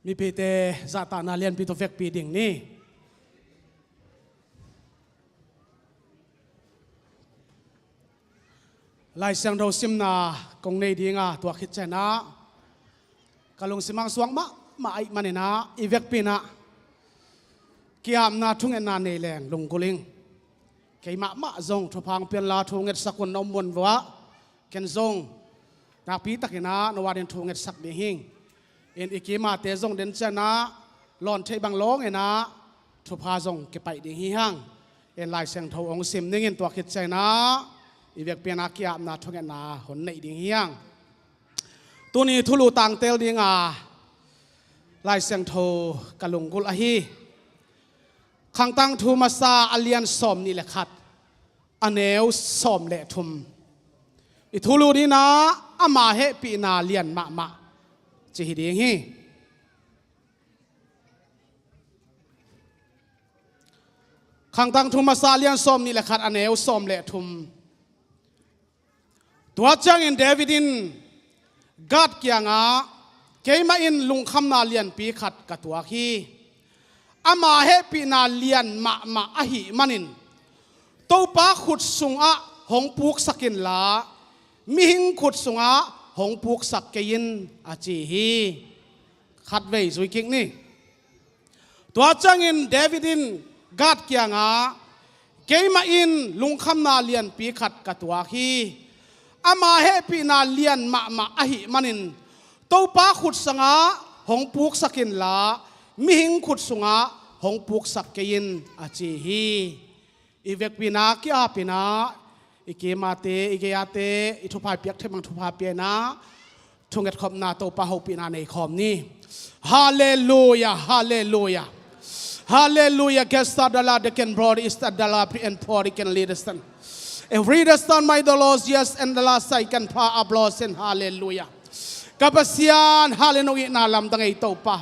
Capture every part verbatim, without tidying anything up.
Mipite zahtahna lianpi tawh vekpi ding ni. Lai Siangtho simna kong nei dinga, tua khit ciangin ah ka lungsim ah suak mahmah ahih manin ah i vekpi in ah ki-apna thungetna nei leng lunggulh ing. Keimah mah zong thupha hong pia inla, thu ngetsak hun na om muanvuah, ken zong nakpi takin ah no adingin thu ngetsak ding hing. In i kimate zong den ciangin ah lawn theih bang lawngin ah thupha zong kipaih ding hi hang. In Lai Siangtho hong sim ning in, tua khit ciangin ah i vekpi in ah ki-apna thungetna hong neih ding hi hang. Tuni thulu tangtel dinga Lai Siangtho ka lunggulh ahi. Khangtangthu masa a lian sawmnih le khat, a neu sawm le thum. I thulu ding in ah ama hehpihna lian mahmah ci hi ding hi. Khangtangthu masa a lian sawmnih le khat, a neu sawm le thum. Tua ciangin David in Gad kiangah, "Keimah in lungkhamna lianpi khat ka tuak hi. Ama hehpihna lian mahmah ahih manin Topa khut sungah hong puksak inla, mihing khut sungah hong puksak kei in," a ci hi. Khatvei zui kik ni. Tua ciangin David in Gad kiangah, "Keimah in lungkhamna lianpi khat ka tuak hi. Ama hehpihna lian mahmah ahih manin Topa khut sungah hong puksak inla, mihing khut sungah hong puksak kei in," a ci hi. I vekpi in ah ki-ap in ah, i kimate, i gei-ate, i thupha piak theih bang thupha pia in ah thungetkhopna, Topa hopihna nei khawm ni. Halleluia, halleluia. Halleluia. Gesta dala deken brod ista dala pi en pori ken lidestan. Every destan my dolos, yes, and the last I can pa ablosen. Halleluia. Ka Pasian, halleluia, na lamdang ei Topa.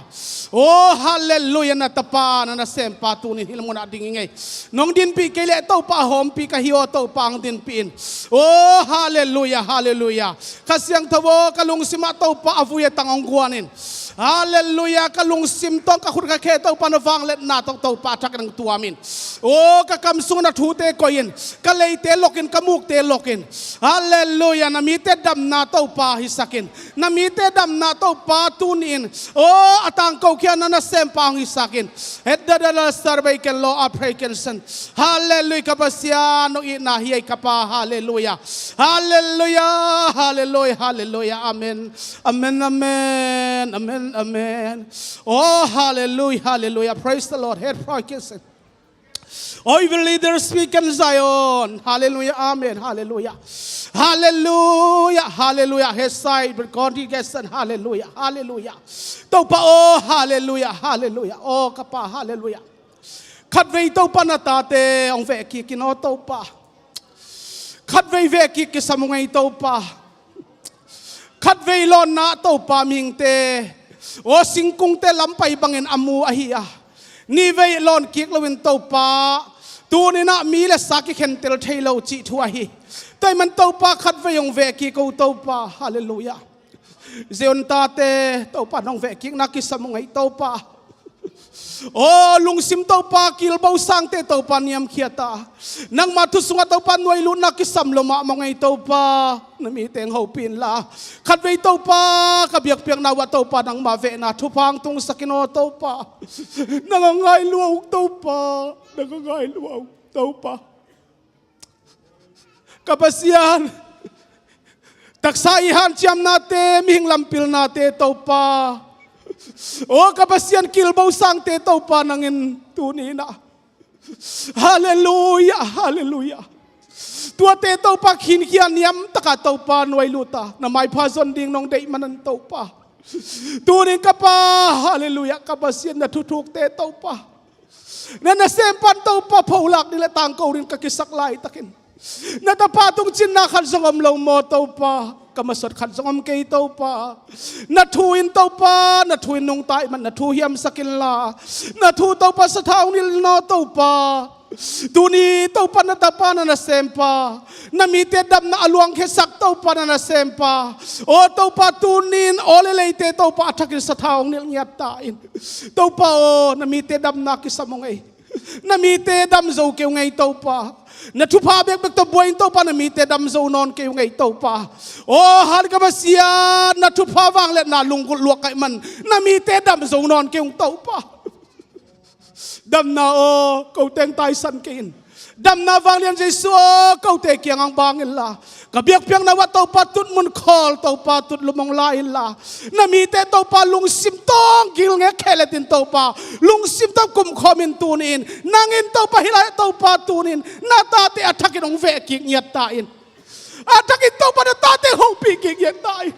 Oh, halleluia, na tapa, na nasempa tunin hih lam munah ding ing ei. Nong dinpih kei leh Topa, a hawmpi ka hi aw Topa, hong dinpih in. Oh, halleluia, halleluia. Kha Siangtho aw, ka lungsim ah Topa, a vui a tang hong guan in. Halleluia, ka lungsim tawh ka khut ka khe Topa, na vangliatna tawh Topa, a thakin hong tuam in. Oh, ka kam sungah na thute koih in. Ka leite lok in, ka mukte lok in. Halleluia, na mite damna Topa hisak in. Na mite damna Topa tuni in, oh, a tangko khia na nasempa hong hisak in. Heta dala star bai ken lo a pray ken san. Halleluia, ka Pasian, nong itna hi ei ka Pa. Halleluia. Halleluia, halleluia, halleluia. Amen. Amen, amen, amen, amen. Oh, halleluia, halleluia. Praise the Lord. Head pray ken san. Oh, evil leaders speak in Zion. Halleluia. Amen. Halleluia. Halleluia. Halleluia. Hesai congregation. Halleluia. Halleluia. Topa, oh, halleluia. Halleluia. Oh, ka Pa, halleluia. Khatvei Topa, na tate hong veh kik in aw Topa. Khatvei veh kik kisam ung ei Topa. Khatvei lawnna Topa, mihingte, aw, singkungte lampai bangin a mu ahi a, nihvei lawn kik loin Topa, tuni in ah mi le sa kikhentel thei lo cih thu ahi. Tua ahih man Topa, khatvei hong veh kik o Topa. Halleluia. Zion tate Topa, nong veh kikna kisam ung ei Topa. Aw, lungsim Topa, kilbo sangte Topa, niamkhiat a, nangma thu sungah Topa, nuailutna kisam lo mahmah ung ei Topa. Na mite hong hopih inla, khatvei Topa, ka biakpiakna uh ah Topa, nangma vehna thupha hong tungsak in aw Topa. Nang a ngai lua ung Topa. Nang a ngai lua ung Topa. Ka Pasian, taksa i hanciamnate, mihing lampilnate Topa, aw, ka Pasian, kilbo sangte Topa, nang in tuni in ah, halleluia, halleluia, tuate Topa, khinkhia niamtaka Topa, nuailut a na maipha zon ding nong deih manin Topa, tuni in ka Pa, halleluia, ka Pasian, na thuthukte Topa, na nasempa in Topa, pholak ding le tangko dingin ka kisak laitakin, na tapa tung cinna khat zong om lo maw Topa? Ka masot khat zong om kei Topa. Na thu in Topa, na thu in nungta ahih man na thu hiamsak inla, na thu Topa, sathau nilh in aw Topa. Tuni Topa na tapa na nasempa, na mite damna a luangkhiasak Topa na nasempa. Aw Topa tunin aw le leite Topa a thakin sathau hong nilh ngiat ta in. Topa aw na mite damna kisam uh ngei. Na mite dam zo kei uh ngei Topa. Na thupha bekbek tawh buai in Topa na mite dam zo nawn kei uh ngei Topa. Aw Halkamasia na thupha vangliatna lunggulh luak kaih man na mite dam zo nawn kei uh Topa. Damna aw ko teng taisan kei in. Damna vanglian Jesu aw kote kiangah bang inla ka biakpiakna uah Topa tut mun khawl Topa tut lum hong la inla. Na mite Topa lungsim tawh gilngek khelet in Topa lungsim tawh kumkhawm in tuni in nang in Topa hih lai Topa tuni in na tate a thakin hong veh kik ngiat ta in. A thakin Topa na tate hopih kik ngiat ta in.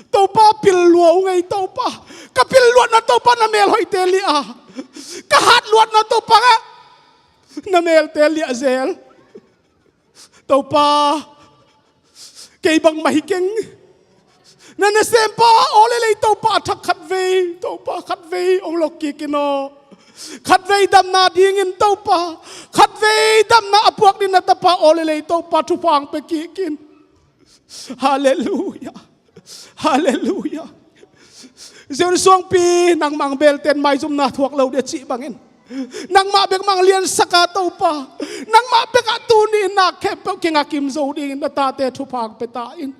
Topa pil lua uh ngei Topa. Ka pil luatna Topa na mel hoihte liah a ka hat luatna Topa ngah na melte liah zel. Topa kei bangmah hi keng. Na nasempa aw le lei Topa a thak khatvei Topa khatvei hong lok kik in aw. Khatvei damna dingin Topa khatvei damna a puak ding na tapa aw le lei Topa thupha hong pia kik in. Halleluia. Halleluia. Zion suangpi nangmah ang belten maizumna thuak lo dia cih bangin nangmah bek mang liansaka Topa nangmah bekah tuni in nak khempeuh kinga kim zo dingin na tate thupha hong pia ta in.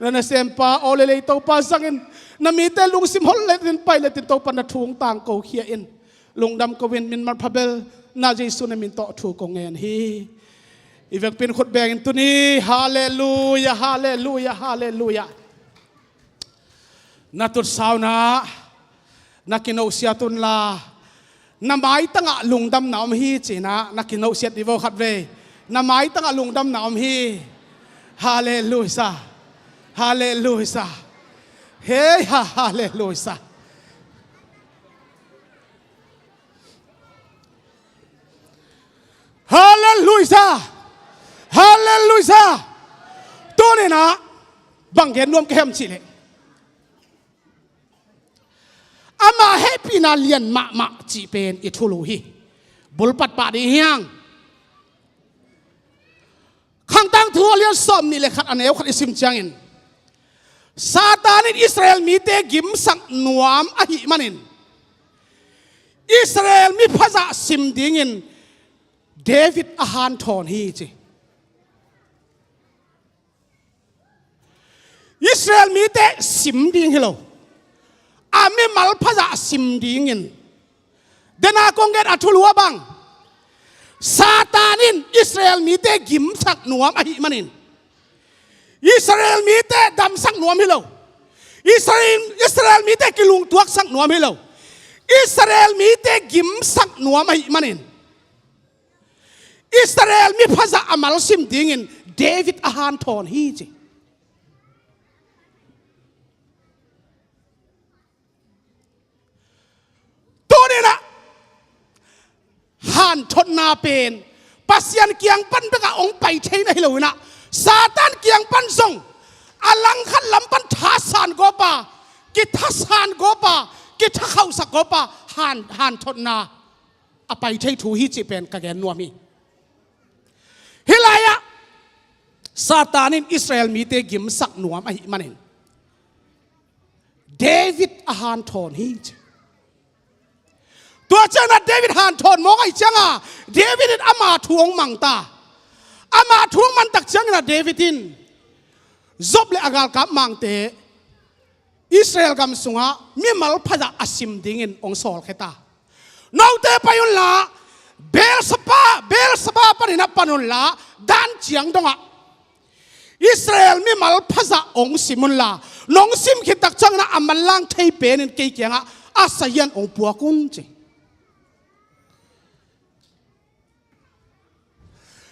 Na nasempa aw le lei Topa zangin na mite lungsim holh letin pai letin Topa na thu hong tangko khia in. Lungdam ko in min malpha bel na Jesu na min tawh thu ko ngen hi. I vekpin khut bengin tuni halleluia halleluia halleluia. Na tutsauna na kinosiat unla na maitangah lungdamna om hi cinah na kinosiat dih vo khatvei. Na maitangah lungdamna om hi. Halleluia. Halleluia. Hei ha halleluia. Halleluia. Halleluia. Tuninah bang gen nuam ka hem cihleh ama hehpihna lian mahmah cih pen i thulu hi. Bulpat pah dih hiang. Khangtang thu a lian sawm nih le khat a neu khat i sim ciangin Satan in Israel mite gimsak nuam ahih manin Israel miphazah sim dingin David a hanthawn hi ci. Israel mite sim ding hi lo a mimal phazah sim dingin dena kong gen a thulu a bang Satan in Israel mite gimsak nuam ahih manin Israel mite damsak nuam hi lo. Israel, Israel mite kilungtuaksak nuam hi lo. Israel mite gimsak nuam ahih manin Israel miphazah a malsim dingin David a hanthawn hi ci. Tuninah hanthotna pen Pasian kiang pan bekah hong pai thei na hi loinah Satan kiang pan zong a langkhat lam pan thasan gawpa kithasan gawpa kithakhauhsak gawpa han, hanthotna a pai thei thu hi cih pen ka gen nuam hi. Hih lai-ah Satan in Israel mite gimsak nuam ahih manin David a hanthawn hi ci. Tua ciangin ah David hanthawn mawk ahih cianga David in ama thu hong mangta. Ama thu hong mantak ciangin ah David in Job le a galkap mangte Israel gam sungah mimal phazah a sim dingin hong sawlkhia ta. Note pai unla Beelsheba, Beelsheba paninah pan unla Dan ciang dongah Israel mimal phazah hong sim unla nong sim khittak cianginah a manlang thei penin kei kiangah a sahian hong puak un ci.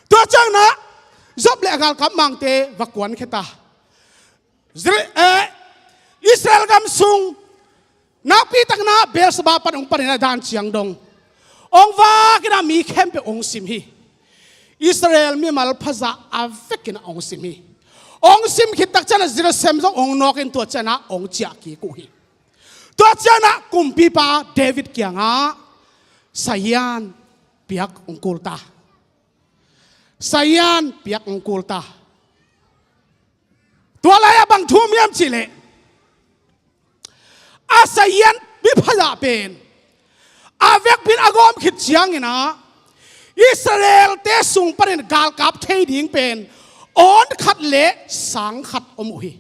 Tua cianginah Job le a galkap mangte va kuankhia ta. Israel gam sung nakpi takinah Beelsheba pan hong paninah Dan ciang dong hong vakinah mi khempeuh hong sim hi. Israel mimal phazah a vekinah hong sim hi. Hong sim khittak cianah Jerusalem zong hong nawkin tua cianah hong ciah kik uh hi. Tua cianah kumpipa David kiangah sahian piak hong kul ta. Saian piak hong kul ta. Tua lai-ah bang thu om hiam cihleh, a saian miphazah pen a vekpi-in a gawm khit ciangin ah Israel-te sung panin galkap thei ding pen awn khat le sang khat om uh hi.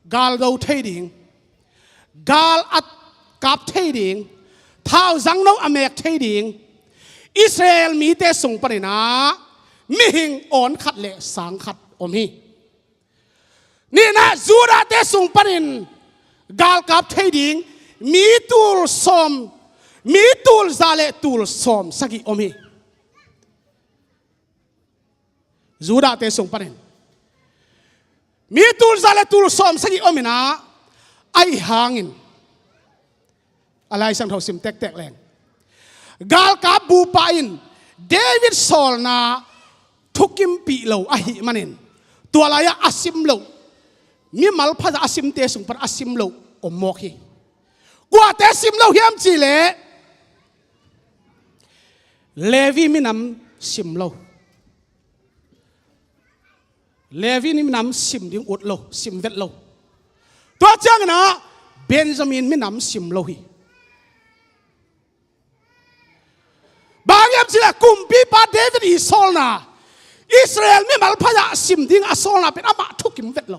Gal do thei ding, gal a kap thei ding, thauzang no a mek thei ding, Israel mite sung panin ah mihing awn khat le sang khat om hi. Nihna, Judah-te sung panin galkap thei ding mi tul sawm, mi tul za le tul sawm sagih om hi. Judah-te sung panin mi tul za le tul sawm sagih om in ah, ahi hangin a Lai Siangtho sim tektek leng, galkap bupa in David sawlna thukimpih lo ahih manin, tua lai-ah a sim loh, mimal phazah a simte sung pan a sim loh om mawk hi. Kuate sim lo hiam cihleh, Levi minam sim lo. Levi minam sim ding ut lo, sim vet lo. Tua ciangin ah Benjamin minam sim lo hi. Bang hang hiam cihleh, kumpipa David i sawlna, Israel mimal phazah sim ding a sawlna pen amah thukim vet lo.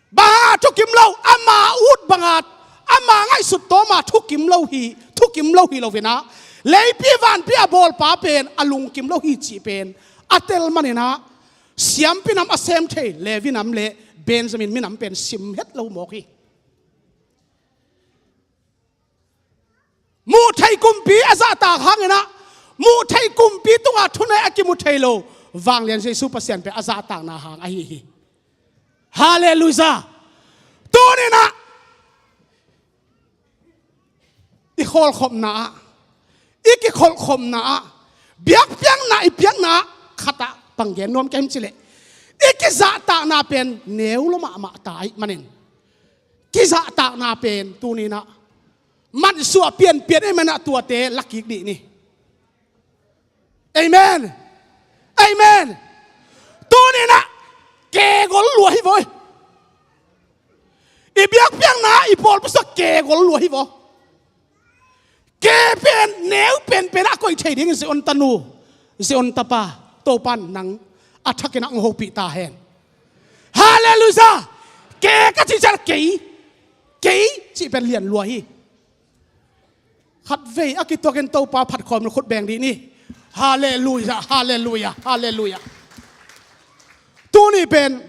Bang hang a thukim lo, ama ut banga, ama ngaihsut tawma thukim lo hi, thukim lo hi lo in ah, leipi vanpi a bawlpa pen a lungkim lo hi cih pen a tel manin ah, siampi nam a sem thei Levi nam le Benjamin minam pen sim het lo mawk hi. Muh theih kumpi a zahtak hangin ah, muh theih kumpi tungah thuneih a kimu thei lo Vanglian Jesu Pasian pen a zahtakna hang ahi hi. Halleluiah. Tuni-in ah i khawlkhopna ah, i kikholhkhopna ah, biakpiakna i piakna ah khat ah bang gen nuam ka hiam cihleh, i kizahtakna pen neu lua mahmah ta ahih manin, kizahtakna pen tuni-in ah mansuah pianpian ahih manin ah tuate la kik dih ni. Amen. Amen. Tuni-in ah ke gol lua hi vaw. I biakpiakna, i pawlpi sungah ke gol lua hi vaw. Ke pen neu penpen a koih thei dingin Zion tanu, Zion tapa, Topa'n nang a thakin ah hong hopih ta hen. Halleluiah. Ke ka cih ciang kei, kei cih pen lian lua hi. Khatvei a kituakin Topa phatkhawm in khut beng dih ni. Halleluiah, halleluiah, halleluiah. Tuni pen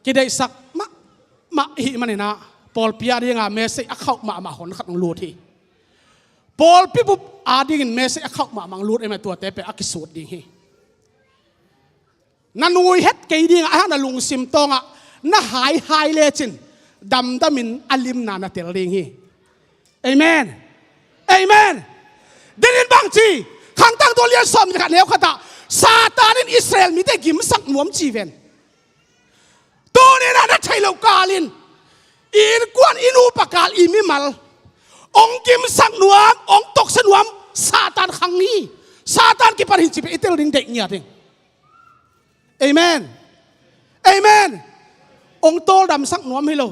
kideihsak mahmah i hih manin ah, pawlpi a dinga message a khauh mahmah hon khat hong lut hi. Pawlpi bup a dingin message a khauh mahmah hong lut ahih manin tuate pen a kisut ding hi. Na nui het kei dingah, a hang na lungsim tawngah na haihai lecin damdamin a limna na tel ding hi. Amen. Amen. Denin bang ci, Khangtangtho lian sawm le khat neu khatah Satan in Israel mite gimsak nuam ci ven. Tuni-in ah na theih loh kalin i innkuan, i nupa kal, i mimal hong gimsak nuam, hong toksia nuam Satan khang hi. Satan kipan hi cih pen i tel ding, deih ngiat ding. Amen. Amen. Hong tawldamsak nuam hi lo.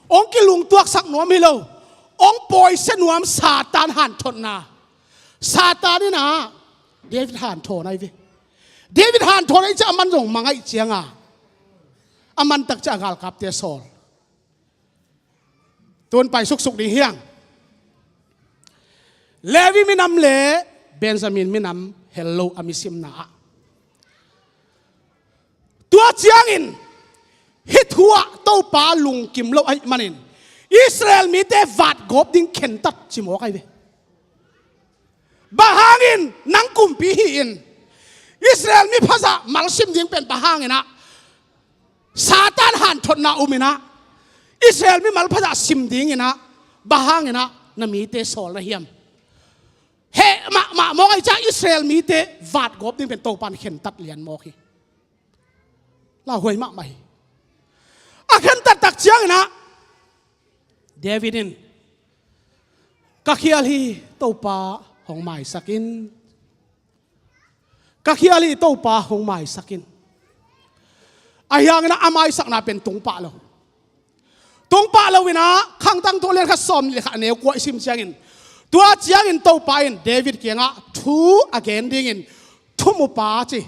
Hong kilungtuaksak nuam hi lo. Hong pawisia nuam Satan hanthotna. Satan in ah David hanthawn ahi ve. David hanthawn ahi ciang a man zong mangaih cianga, a man tak ciang a galkapte sawl. Tun pai suksuk ding hi hang. Levi minam le Benjamin minam hel lo a mi simna ah. Tua ciangin hih thu ah Topa lungkim lo ahih manin Israel mite vatgawp ding khentat ci mawk ahi ve. Bang hangin nang kumpi hi-in Israel mi phazah malsim ding pen bang hangin ah Satan hanthotna um in ah, Israel mimal phazah sim dingin ah, bang hangin ah na mite sawl na hiam? Heh mahmah mawk ahih ciang Israel mite vatgawp ding pen Topa'n khentat lian mawk hi. Lauhuai mahmah hi. A khentat tak ciangin ah David in Ka khial hi, Topa hong maisak in. Ka khial hi, Topa hong maisak in. Ahi hangin a maisakna pen tung pah lo. Tung pah lo in ah, Khangtang Thu lian khat sawm nih le khat a neu kua i sim ciangin, tua ciangin Topa in David kiangah thu a gen dingin thumupa ci.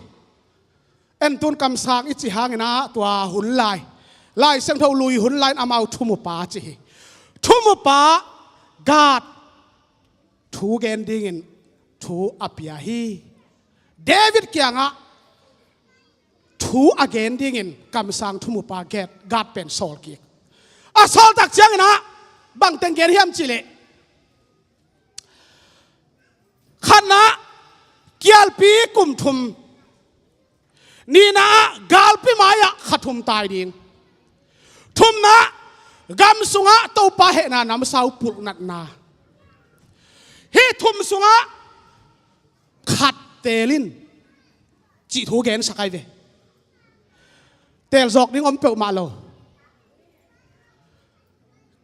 En tun kamsang i cih hangin ah tua hun lai, Lai Siangtho lui hun lai in amau thumupa ci hi. Thumupa Gad thu gen dingin thu a pia hi. David kiangah thu a gen dingin kamsang thumupa Gad, Gad pen sawl kik. A sawl tak ciangin ah bang teng gen hiam cih leh, khatna ah kialpi kum thum, nihna ah galpi mai-ah kha thum tai ding, thumna ah gam sungah Topa hehna namsau pulhnatna. Hih thum sungah khat teel in cih thu gensak ahi ve. Teel zawk ding om peuhmah lo.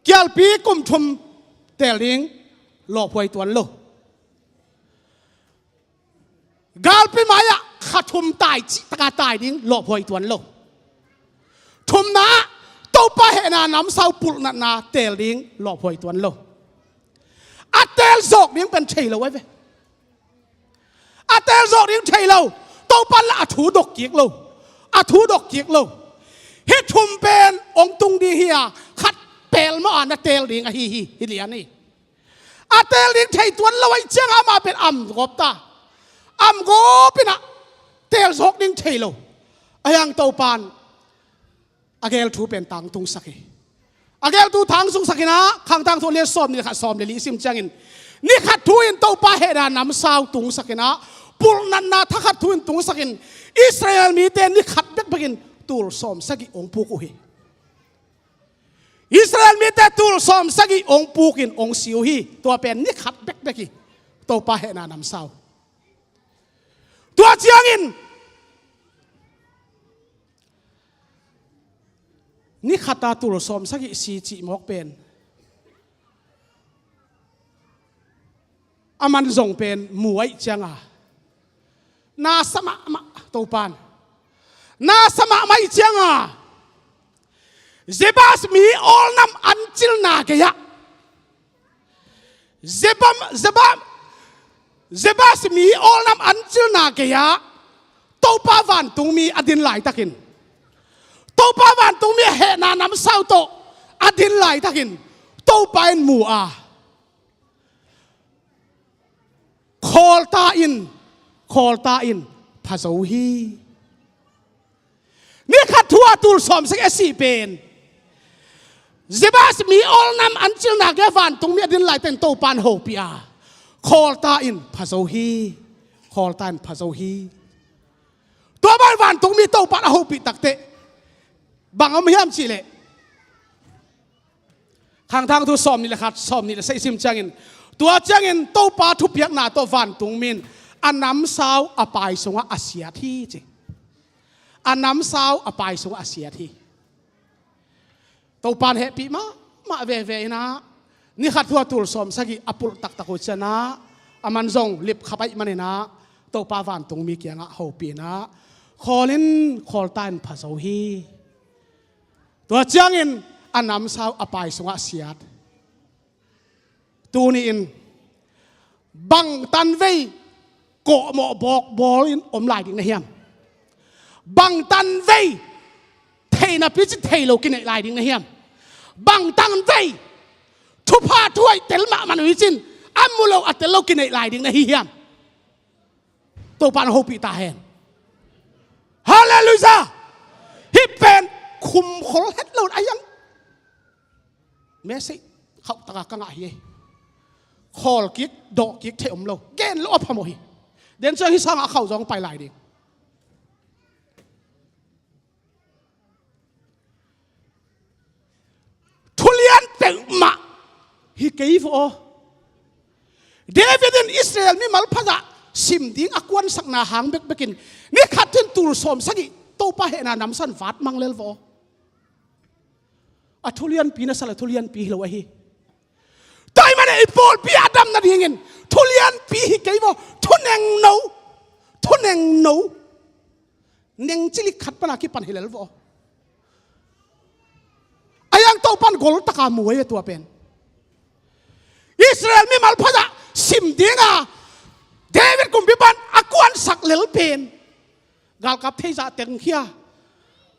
Kialpi kum thum teel ding lawphuai tuan lo. Galpi mai-ah kha thum tai cih taka tai ding lawphuai tuan lo. Thumna ah Topa hehna namsau pulhnatna teel ding lawphuai tuan lo. A teel zawk ding pen thei lo ahi ve. A teel zawk ding thei lo. Topa in lah a thu dok kik lo. A thu dok kik lo. Hih thum pen hong tung ding hi a, khat pelmawh a na teel ding ahi hi, hi lian hi. A teel ding thei tuan lo ahih ciangah amah pen am gawp ta. Am gawp in ah teel zawk ding thei lo. Ahi hang Topa in a geel thu pen tangtungsak hi. A geel thu tangtungsak in ah, Khangtang Thu lian sawm nih le khat, sawm le li i sim ciangin, ni khat thu in Topa hehna namsau tungsak in ah, pulhnatna thakhat thu in tungsak in, Israel mite ni khat bekbek in tul sawm sagih hong puk uh hi. Israel mite tul sawm sagih hong puk in hong si uh hi. Tua pen ni khat bekbek hi. Topa hehna namsau. Tua ciangin ni khat a tul sawm sagih si cih mawk pen a man zong pen mu ahih cianga, na sa mahmah, Topa in na sa mahmah ahih cianga, Jebus mi awlnam an cilna gei-ah, Jebam, Jebam, Jebus mi awlnam an cilna gei-ah Topa vantungmi a din laitakin, Topa vantungmi a hehna namsau tawh a din laitakin, Topa in mu a, khawlta in, khawlta in pha zo hi. Ni khat thu a tul sawm sagih a sih pen, Jebus mi awlnam an cilna gei-ah vantungmi a din laitakin Topa in hopih a, khawlta in pha zo hi. Khawlta in pha zo hi. Tua bang vantungmi Topa in a hopih takteh bang om hiam cih leh, Khangtang Thu sawm nih le khat, sawm nih le sagih i sim ciangin, tua ciangin Topa thupiakna tawh vantungmi in a namsau a pai sungah a siat hi ci. A namsau a pai sungah a siat hi. Topa in hehpih mahmah veve in ah, ni khat thu a tul sawm sagih a pulh taktak uh ciangah, a man zong lipkhap ahih manin ah, Topa vantungmi kiangah hopih in ah, khawl in, khawlta in pha zo hi. Tua ciangin a namsau a pai sungah siat. Tuni-in bang tanvei kawhmawh bawkbawl in om lai ding na hiam? Bang tanvei thei napi cih thei lo kineih lai ding na hiam? Bang tanvei thupha thuhoih tel mahmah uh hi cin a mu lo a tel lo kineih lai ding na hi hiam? Topa in hopih ta hen. Halleluiah! Hih pen khumkhol het lo a hiang. Message khauh taka ka ngah hi. Khawl kik, dawh kik thei om lo. Gen lo a phamawh hi. Den ciang hih sangah a khauh zong pai lai ding. Thulian peuhmah hi kei vaw aw. David in Israel mimal phazah sim ding a kuansakna hang bekbekin ni khat thu in tul sawm sagih Topa hehna namsau in vat mang lel vaw aw. A thulianpi na sa le thulianpi hi lo ahi. Tua ahih manin I pawlpi a dam nadingin thu lianpi hi kei vaw, thu nengno, thu nengno, neng cilik khat pana kipan hi lel vaw. A yang Topan gol taka mu ei ve tua pen. Israel mimal phazah sim dinga David kumpi pan a kuansak lel pen galkap theizah tengkhia,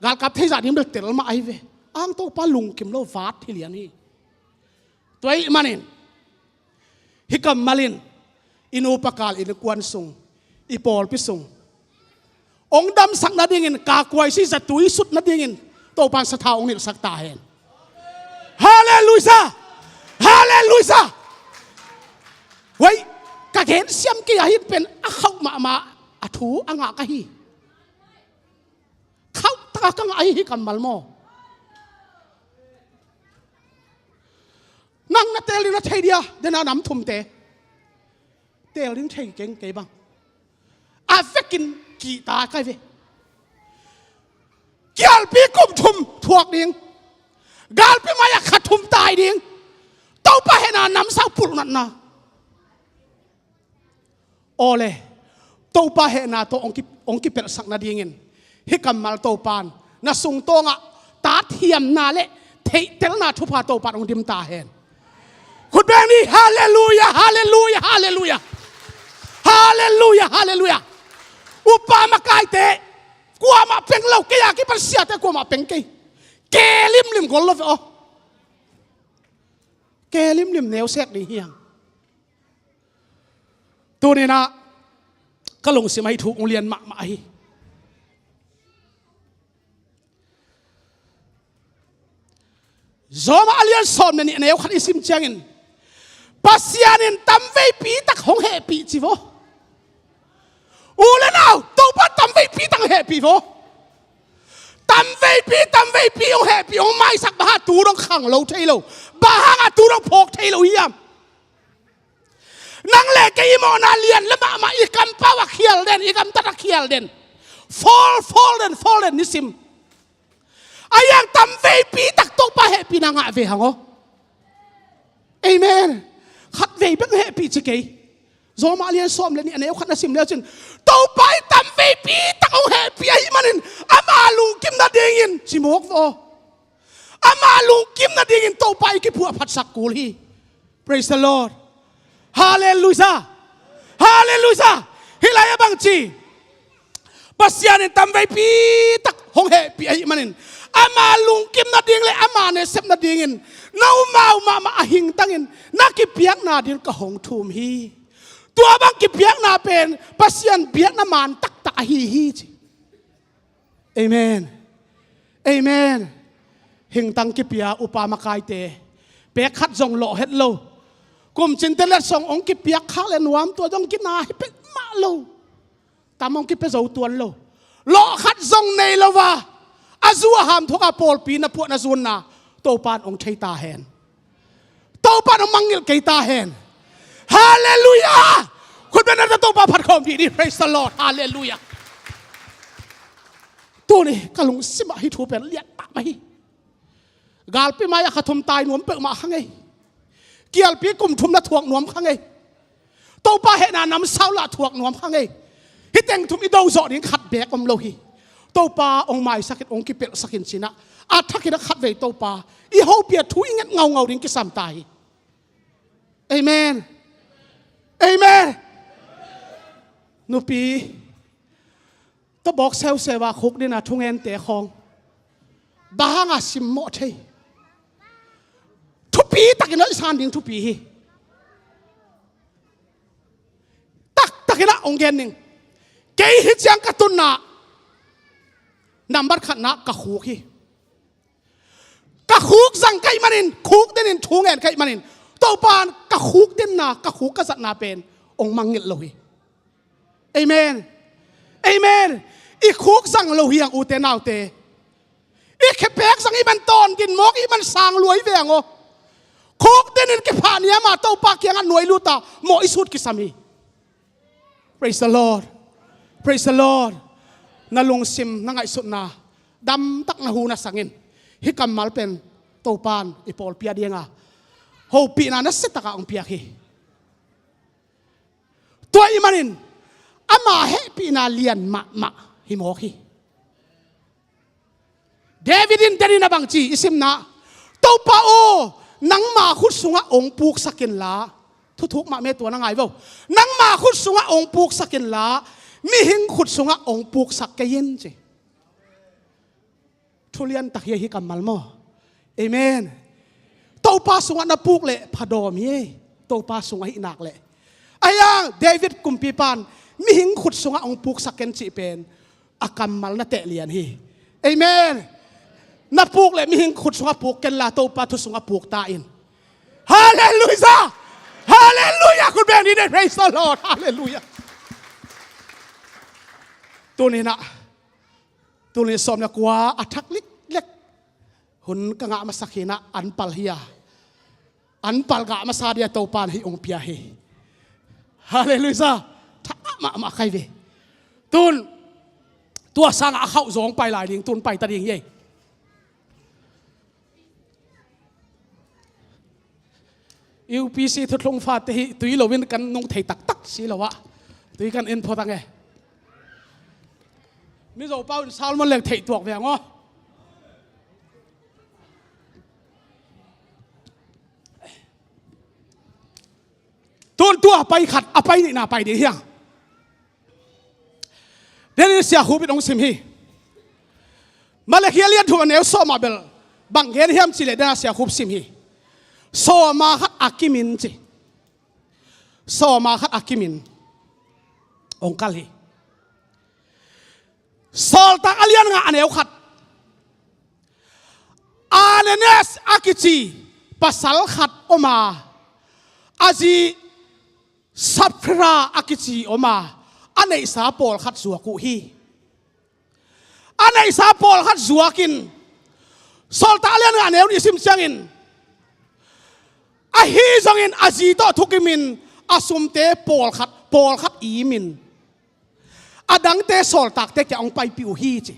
galkap theizah ding bel tel mah ahi ve. Ang Topa lungkim lo vat hi lian hi. Tua ih manin hih kammal in i nupa kal, i innkuan sung, i pawlpi sung hong damsak nadingin, kakuaisi zatui sut nadingin Topan sathau hong nilhsak ta hen. Halleluiah! Halleluiah! Wei, ka gen siam kei a, hih pen a khauh mahmah a thu a ngah ka hi. Khauh taka ka ngah ahi hi kammal maw? Nang na teel ding na thei dia, dena nam thumte. Teel ding thei keng kei bang. A vekin kihta kai ve. Kialpi kum thum thuak ding. Galpi mai-ah kha thum tai ding. Topa hehna namsau pulhnatna. Awle, Topa hehna tawh hong ki, hong kipelhsak nadingin hih kammal Topan na sungtawngah tathiamna le theihtelna thupha Topan hong dim ta hen. Khutbeng ni, halleluiah, halleluiah, halleluiah. Halleluiah, halleluiah. Upa makaite, kuamah peng lo, kei a kipan siate kuamah peng kei. Ke limlim gol lo ve aw. Ke limlim neusek ding hiang. Tuninah ka lungsim ahi thu kong lian mahmah ahi. Rom a lian sawm le nih a neu khat i sim ciangin Pasian in tamveipi tak hong hehpih ci vaw. U le nau, Topa tamveipi tak hong hehpih vaw. Tamveipi, tamveipi hong hehpih, hong maisak, bang hang a tu dong khang lo thei lo, bang hang a tu dong phawk thei lo hiam? Nang le kei i mawhna lian le mahmah, i kampau a khial den, i gamtat a khial den. Fall, fall den, fall den nisim. A yang tamveipi tak Topa hehpihna ngah ve hang aw. Amen. Khatvei bek hehpih ci kei. Rom a lian sawm le nih a neu khat na sim le cin, Topa i tamveipi tak hong hehpih ahih manin ama lungkim nadingin ci mawk vaw. Ama lungkim nadingin Topa i kipuah phatsak kul hi. Praise the Lord. Halleluiah. Halleluiah. Hih lai a bang ci, Pasian in tamveipi tak hong hehpih ahih manin ama lungkim nading le ama nasep nadingin na umau mahmah a hingtangin na kipiakna ding ka hong thum hi. Tua bang kipiakna pen Pasian biakna man taktak ahi hi ci. Amen. Amen. Hingtang kipia upa makaite, pek khat zong lawh het lo. Kum cinte letsong hong kipiak khak le nuam, tua zong kina hi pek mah lo. Tam hong kipia zo tuan lo. Lawh khat zong nei lo a, a zu a hamthuaka pawlpi na puah na zunna Topan hong thei ta hen. Topa nong mangngilh kei ta hen. Halleluiah. Khutbeng na Topa phat khawm dih ni. Praise the Lord. Halleluiah. Tuni ka lungsimah hih thu pen lian mahmah hi. Galpi mai-ah kha thum tai nuam peuhmah kha ngei. Kialpi kum thum la thuak nuam kha ngei. Topa hehna namsau lah thuak nuam kha ngei. Hih teng thum i do zawh ding khat beek om lo hi. Topa hong maisak in, hong kipelhsak in cinah, a thakin a khatvei Topa i hopih a thu i nget ngaungau ding kisam ta hi. Amen. Amen. Nupi tawbawk seuseu a khukdin a thungente khawng bang hanga simmawh thei? Thupi takin a i san ding thupi hi. Taktakin a hong gen ning. Kei hi ciang ka tunna nambat khatna ka khuk hi. Ka khuk zang ka hih manin, khukdinin thu ngen ka hih manin, Topa in ka khukdinna, ka khuk ka zatna pen hong mangngilh lo hi. Amen. Amen. I khuk zang lo hi hang, ute naute. I khepek zang i man tawn din mawk, i man sang luai ve hang aw. Khukdinin kiphah ni ama Topa kiangah nuai luta mawh i sut kisam hi. Praise the Lord. Praise the Lord. Na lungsim, na ngaihsutna damtak na hu na sangin hih kammal pen Topan i pawlpi a dinga hopihna nasia takah hong piak hi. Tua ahih manin ama hehpihna lian mahmah hi mawk hi. David in denin a bangci i simna, Topa aw, nangma khut sungah hong puksak inla, thuthuk mah me tua na ngai vo. Nangma khut sungah hong puksak inla, mihing khut sungah hong puksak kei in ci. Thu liantak hi, hi kammal maw? Amen. Topa sungah na puk leh phadawm hi. Topa sungah hih nak leh. Ahi hang David kumpipan mihing khut sungah hong puksak ken cih pen a kammal na teh lian hi. Amen. Na puk leh mihing khut sungah puk kenla Topa thu sungah puk ta in. Halleluijah. Halleluijah. Khut beng ni de, praise the Lord. Halleluijah. Tuninah, tunin sawm le kua a thak liklek hun ka ngah masak hinah an pal hi a, an pal ngah masa dia Topa na hih hong pia hi. Halleluijah. Thak mahmah kai ve. Tun tua sangah a khauh zawng pai lai ding, tun pai ta ding hi ei. U P C thuthlung fate hih tui loin kan nung thei taktak si lo ah tui kan en phot ang e. Mizo pau in salmon leng theih tuak ve ang aw. Tun tua pai khat a pai nihna pai ding hiang. Deni Sia Khup in hong sim hi. Malakhia lian thum a neu sawm ah bel bang gen hiam cih leh dena Sia Khup sim hi. Sawm a khat a kimin ci. Sawm a khat a kimin hong kal hi. Sawltak a lian nga a neu khat. Ananias a kici pasal khat om a, a zi Sapphira a kici om a, a neihsa pawlkhat zuak uh hi. A neihsa pawlkhat zuakin Sawltak a lian nga a neu nih sim ciangin, ahi zongin a zi tawh thukimin a sumte pawlkhat pawlkhat imin a dangte sawltakte kiang hong paipih uh hi ci.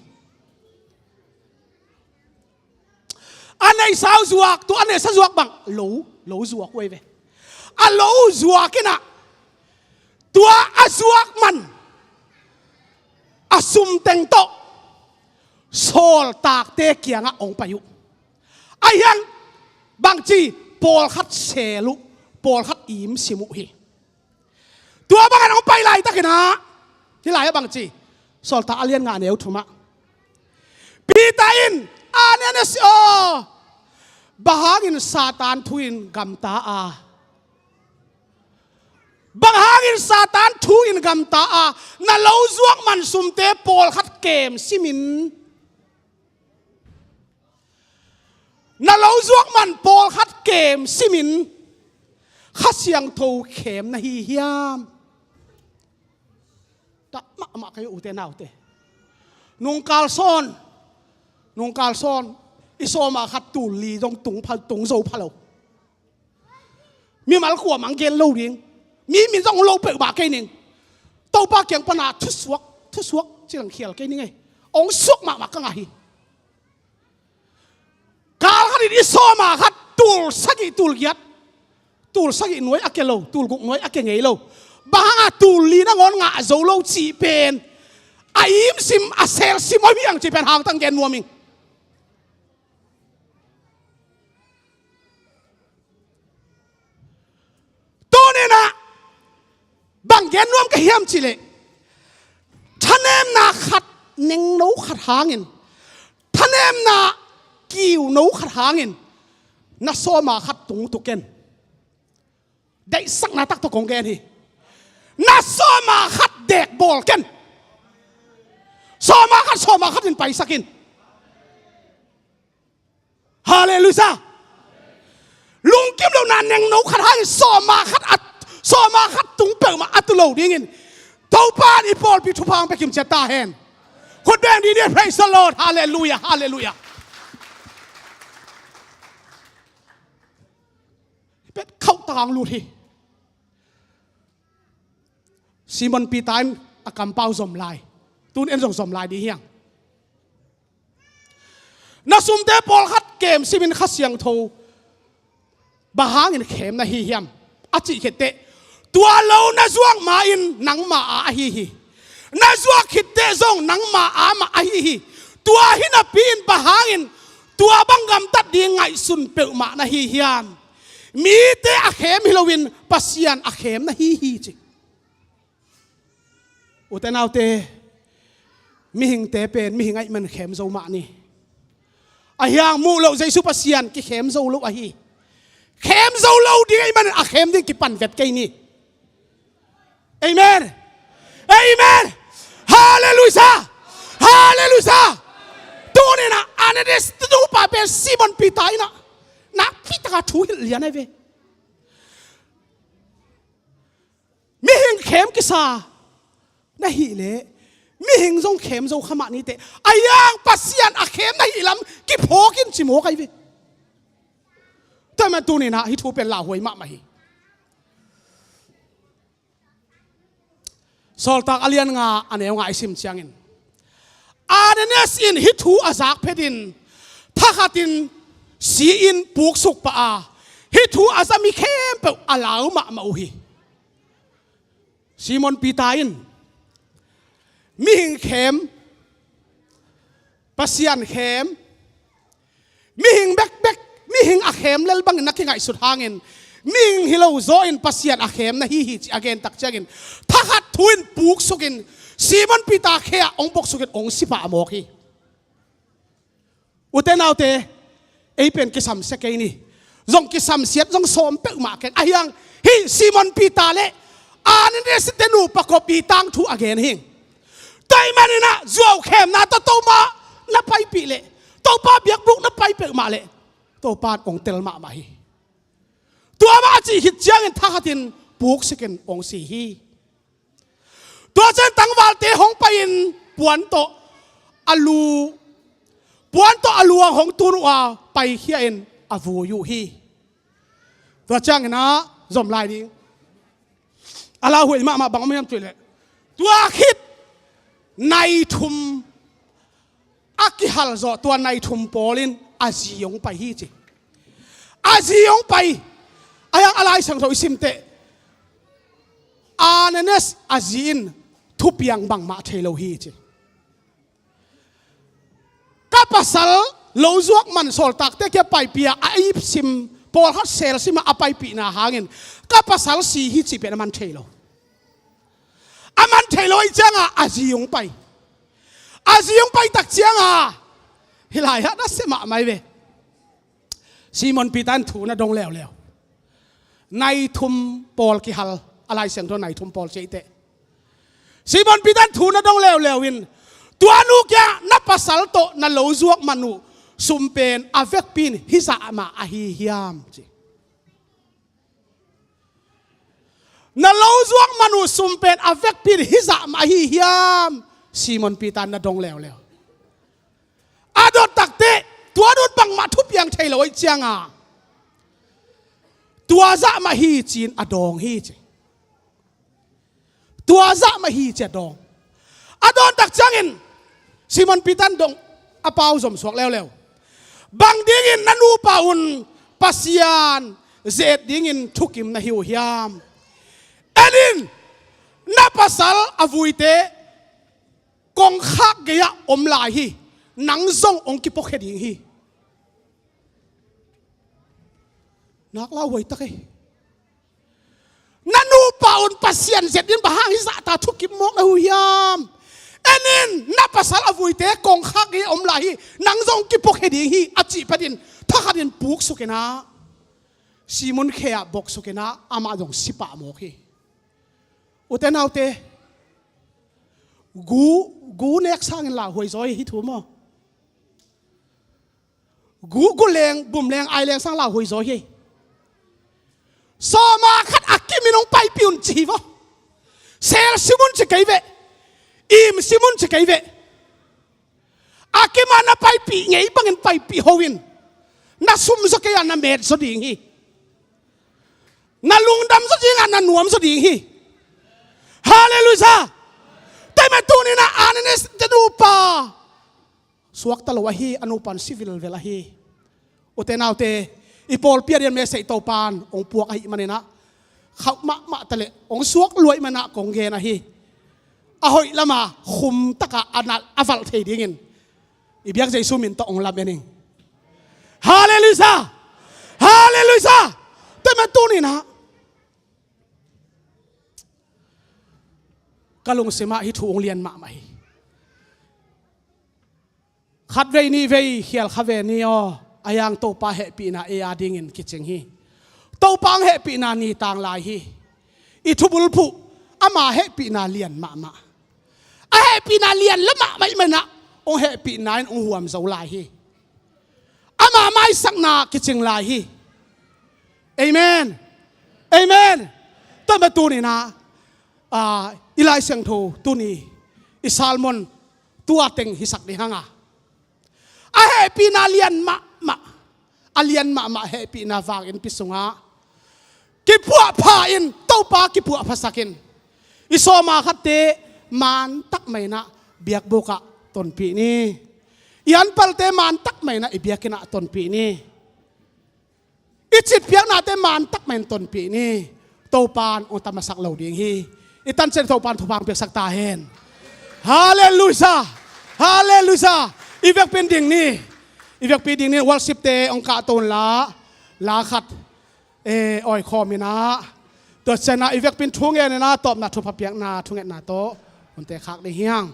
A neihsa uh zuak, tua a neihsa zuak bang lo, lo zuak uh ei ve. A lo uh zuak inah tua a zuak man a sumteng tawh sawltakte kiangah hong pai uh. Ahi hang bangci pawlkhat sel uh, pawlkhat imsim uh hi. Tua bangin hong pai laitakinah hih lai-ah bangci Sawltak a lian nga a neu thumah Peter in, Ananias aw, bang hangin Satan thu in gamta a, bang hangin Satan thu in gamta a, na lo zuak man sumte pawlkhat kem simin na lo zuak man pawlkhat kem simin Kha Siangtho khem na hi hiam? Tua mahmah ka hi uh ute naute. Nungkal sawn, nungkal sawn i sawm a khat tul li zong tung pha, tung zo pha lo. Mimal kuamah gen lo ding. Mi min zong lo peuhmah kei ning. Topa kiang pana thusuak, thusuak cilang khial kei ning ei. Hong suak mahmah ka ngah hi. Kal khat in i sawm a khat tul sagih tul giat, tul sagih nuai a kia lo, tul guk nuai a kia ngei lo. Bang hanga tul li nangawn ngah zo lo cih pen a imsim a selsim om hiang cih pen hangtang gen nuam ing. Tuninah bang gen nuam ka hiam cihleh, thanemna khat, nengno khat hangin, thanemna kiuno khat hangin na sawm a khat tung tuk ken. Daihsakna tak tawh kong gen hi. Na sawm a khat dekbawl ken. Sawm a khat, sawm a khat in paisak in. Halleluijah. Lungkim lohna nengno khat hangin sawm a khat a, sawm a khat tung peuhmah a tu lo dingin Topa in i pawlpi thupha hong pia kimciat ta hen. Khut beng didi, praise the Lord. Halleluijah, halleluijah. Pet khauh tak hong lut hi. Simon Peter in a kampau zom lai. Tun en zong zom lai dih hiang. Na sumte pawlkhat kem simin Kha Siangtho Bang hangin khem na hi hiam? A cih khit teh, tua lo na zuak ma-in nangma a ahi hi. Na zuak khit teh zong nangma a mah ahi hi. Tua hi napi-in bang hangin tua bang gamtat ding ngaihsun peuhmah na hi hiam? Mite a khem hi loin Pasian a khem na hi hi ci. Ute naute, mihingte pen mihing ahih man khem zo mah ni. Ahi hang muh loh Jesu Pasian kikhem zo lo ahi. Khem zo lo ding ahih man a khem ding kipan vet kei ni. Amen. Amen. Halleluiah. Halleluiah. Tuni-in ah Ananias nupa pen Simon Peter in ah nakpi taka thu hilh lian ahi ve. Mihing khem kisa na hih leh mihing zong khem zo kha mah ni teh, ahi hang Pasian a khem na hih lam kiphawk in ci mawk ahi ve. Tua ahih man tuni-in ah hih thu pen lauhuai mahmah hi. Sawltak a lian nga a neu nga i sim ciangin Ananias in hih thu a zak phetin thakhatin si-in puksuk pah a, hih thu a za mi khempeuh a lau mahmah uh hi. Simon Peter in mihing khem, Pasian khem, mihing bekbek, mihing a khem lel bangin na kingaihsut hangin mihing hi lo zaw in Pasian a khem na hi hi ci a gen tak ciangin thakhat thu in puksukin Simon Peter khe ah hong boksukin hong si pah mawk hi. Ute naute, ei pen kisamsia kei ni. Zong kisamsiat zong sawm peuhmah keng. Ahi hang hih Simon Peter le Ananias te nupa kawpi tangthu a gen hing. Tua ahih manin ah zuau khemna tawh Topa na paipih leh, Topa biakbuk na pai peuhmah leh Topa in hong tel mahmah hi. Tua mah a cih khit ciangin thakhatin puksikin hong si hi. Tua ciang tangvalte hong pai-in puan tawh a lu, puan tawh a luang hong tun uh a paikhia in a vui uh hi. Tua ciangin ah zom lai ding. A lauhuai mahmah bang om hiam cih leh, tua khit nai thum a kihal zawh tua nai thum pawl in a zi hong pai hi ci. A zi hong pai. Ahi hang a Lai Siangtho i sim teh Ananias a zi in thupiang bangmah thei lo hi ci. Ka pasal lo zuak man sawltakte kia paipih a, a i sim pawlkhat sel sim a, a paipihna hangin ka pasal si hi cih pen a man thei lo. A man thei lo ahih ciangin a zi hong pai. A zi hong pai tak ciangin hih lai-ah na sia mahmah hi ve. Simon Peter in thu na dong leuleu. Nai thum pawl kihal, a Lai Siangtho nai thum pawl ci ei teh. Simon Peter in thu na dong leuleu in, tua nu kiangah na pasal tawh na lo zuak man uh sum pen a vekpi in hizah mah ahi hiam ci. Na lo zuak man uh sum pen a vekpi in hizah mah ahi hiam? Simon Peter na dong leuleu. A dot tak teh tua dot bangmah thupiang thei lo ahih ciangin tua zah mah hi ci-in a dawng hi ci. Tua zah mah hi ci a dawng. A dawn tak ciangin Simon Peter in dong a pau zom suak leuleu. Bang dingin na nupa un Pasian ze-et dingin thukim na hi uh hiam? En in, na pasal a vuite kongkhak gei-ah om lai hi. Nang zong hong kipuakhia ding hi. Nak lauhuai tak ei. Na nupa un Pasian zet in bang hang hih zahta thukim mawk na hi uh hiam? En in, na pasal a vuite kongkhak gei-ah om lai hi. Nang zong kipuakhia ding hi a cih phetin thakhatin puksukin ah Simon khe-ah boksukin ah amah zong si pah mawk hi. Ute naute, gu, gu nek sangin lauhuai zaw hi thu maw? Gu, gu leng, bum leng, ai leng sang lauhuai zaw hi. Sawma khat a kimin hong paipih un ci hi vaw. Sel sim un ci kei veh. Im sim un ci kei veh. A kimah na paipih ngei bangin paipih ho in. Na sum zaw kei-a na met zaw ding hi. Na lungdam zaw ding a na nuam zaw ding hi. Halleluiah. Tua ahih manin tuni-in ah Ananias te nupa suakta lo ahi, a nupa in si vilvel ahi. Ute naute, I pawlpi a ding message Topan hong puak ahih manin ah, khauh mahmah taleh hong suak luai manin ah kong gen ahi. A hoih lama khum taka a nal a valh thei dingin i biak Jesu min tawh hong lamen ing. Halleluiah! Halleluiah! Tua man tuni-in ah ka lungsim ah hih thu hong lian mahmah hi. Khatvei nihvei khial kha ve ni aw, a hiang Topa hehpihna ei a dingin kicing hi. Topa hong hehpihna nitang lai hi. I thubulphuh ama hehpihna lian mahmah. A hehpihna lian la mahmah ahih manin ah hong hehpihna in hong huam zo lai hi. Ama maisakna kicing lai hi. Amen. Amen. Tua man tuni-in ah, ah, i Lai Siangtho tuni i sermon tua teng hisak ding hang a, a hehpihna lian mahmah, a lian mahmah hehpihna vang innpi sungah kipuahpha in, Topa kipuahphasak in. I sawma khatte mantak mah in ah biakbuk ah tonpih ni. I anpalte mantak mah in ah i biakinn ah tonpih ni. I citpiaknate mantak mah in tonpih ni. Topan hong tamasak lo ding hi. I tanciat Topan thupha hong piaksak ta hen. Halleluiah! Halleluiah! I vekpi-in ding ni. I vekpi-in ding ni. Worshipte hong kahto unla, la khat, eh, awikhawm in ah, tua ciangin ah i vekpi-in thungen in ah, tawpna thupha piakna thungetna tawh hong tekhak ding hi hang.